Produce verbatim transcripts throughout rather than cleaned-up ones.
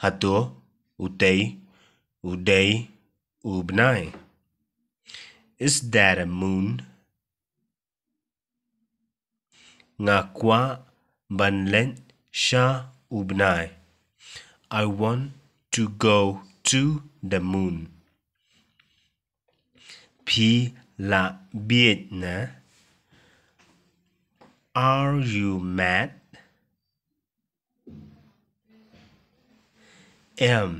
Hato u tei u dei u bnai? Is there a moon? Nga kwah ban leit sha u bnai. I want to go to the moon. Phi la bieit ne? Are you mad? Em,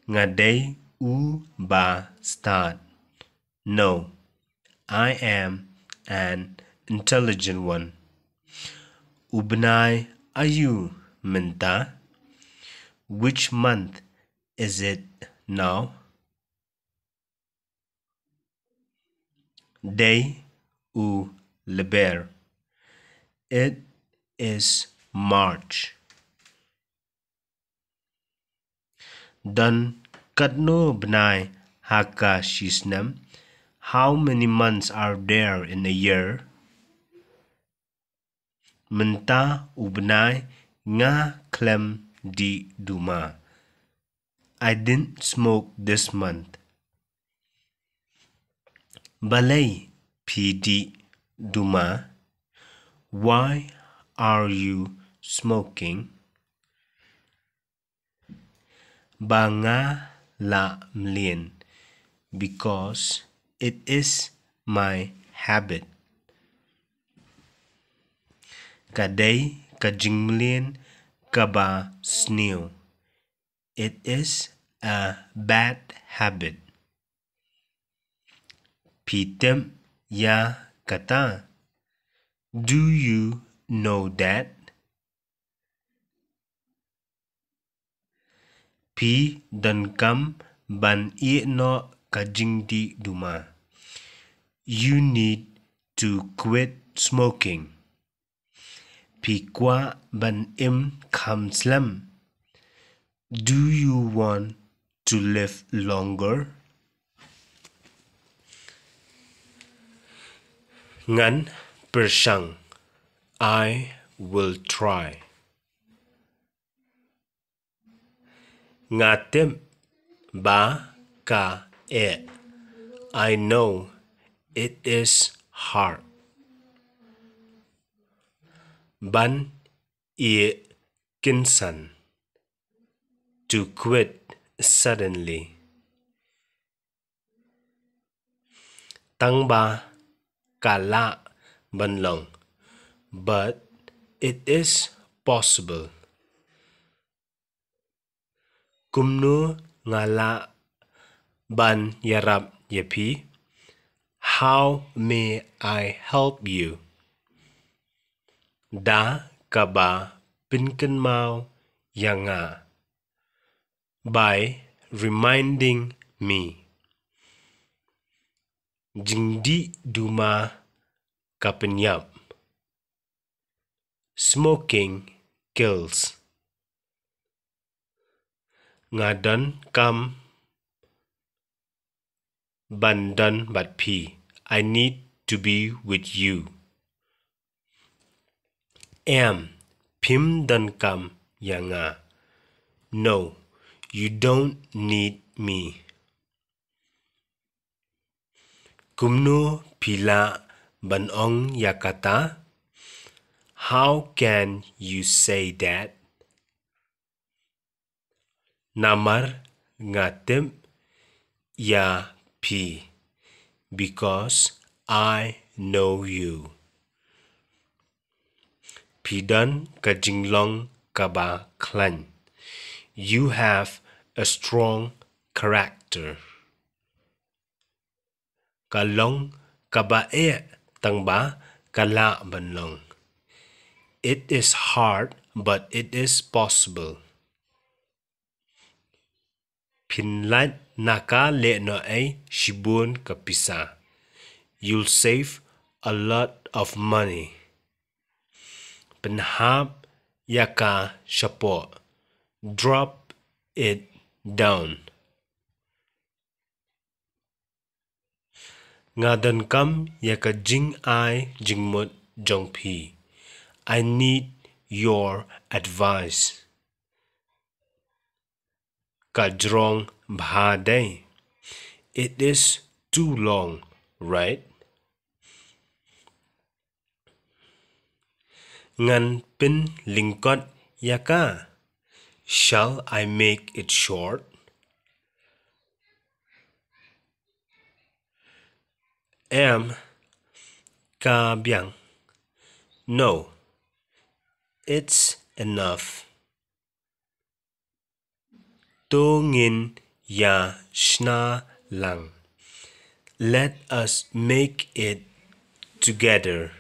nga dei u ba stad. No, I am an intelligent one. U bnai aïu mynta? Which month is it now? Dei u Lber. It is March. Don katno bnai ha ka shisnem? How many months are there in a year? Mynta u bnai nga khlem dih duma. I didn't smoke this month. Balei phi dih duma? Why are you smoking? Ba nga la mlien, because it is my habit. Ka dei ka jingmlien kaba sniew. It is a bad habit. Phi tip ïa kata? Do you know that? Phi donkam ban ïeh noh ka jingdih duma. You need to quit smoking. Phi kwah ban im kham slem? Do you want to live longer? Ngan pyrshang. I will try. Nga tip ba ka eh. I know it is hard. Ban ïeh kynsan. To quit suddenly. Tang ba ka lah ban long, but it is possible. Kumno nga lah ban ïarap ïa phi? How may I help you? Da kaba pynkynmaw ïa nga. By reminding me. Jingdih duma ka pynïap. Smoking kills. Nga donkam ban don bad phi. I need to be with you. Em, phim donkam ïa nga. No, you don't need me. Kumno phi lah ban ong ïa kata? How can you say that? Namar nga tip ïa phi, because I know you. Phi don ka jinglong kaba khlaiñ. You have a strong character. Ka long kaba eh tang ba ka lah ban long. It is hard, but it is possible. Phin lait na ka leh noh ei shibun ka pisa. You'll save a lot of money. Pynhap ïa ka shapoh. Drop it down. Nga donkam ïa ka jingai jingmut jong phi. I need your advice. Ka jrong bha dei. It is too long, right? Ngan pynlyngkot ïa ka. Shall I make it short? Em, ka biang. No, it's enough. To ngin ïa shna lang. Let us make it together.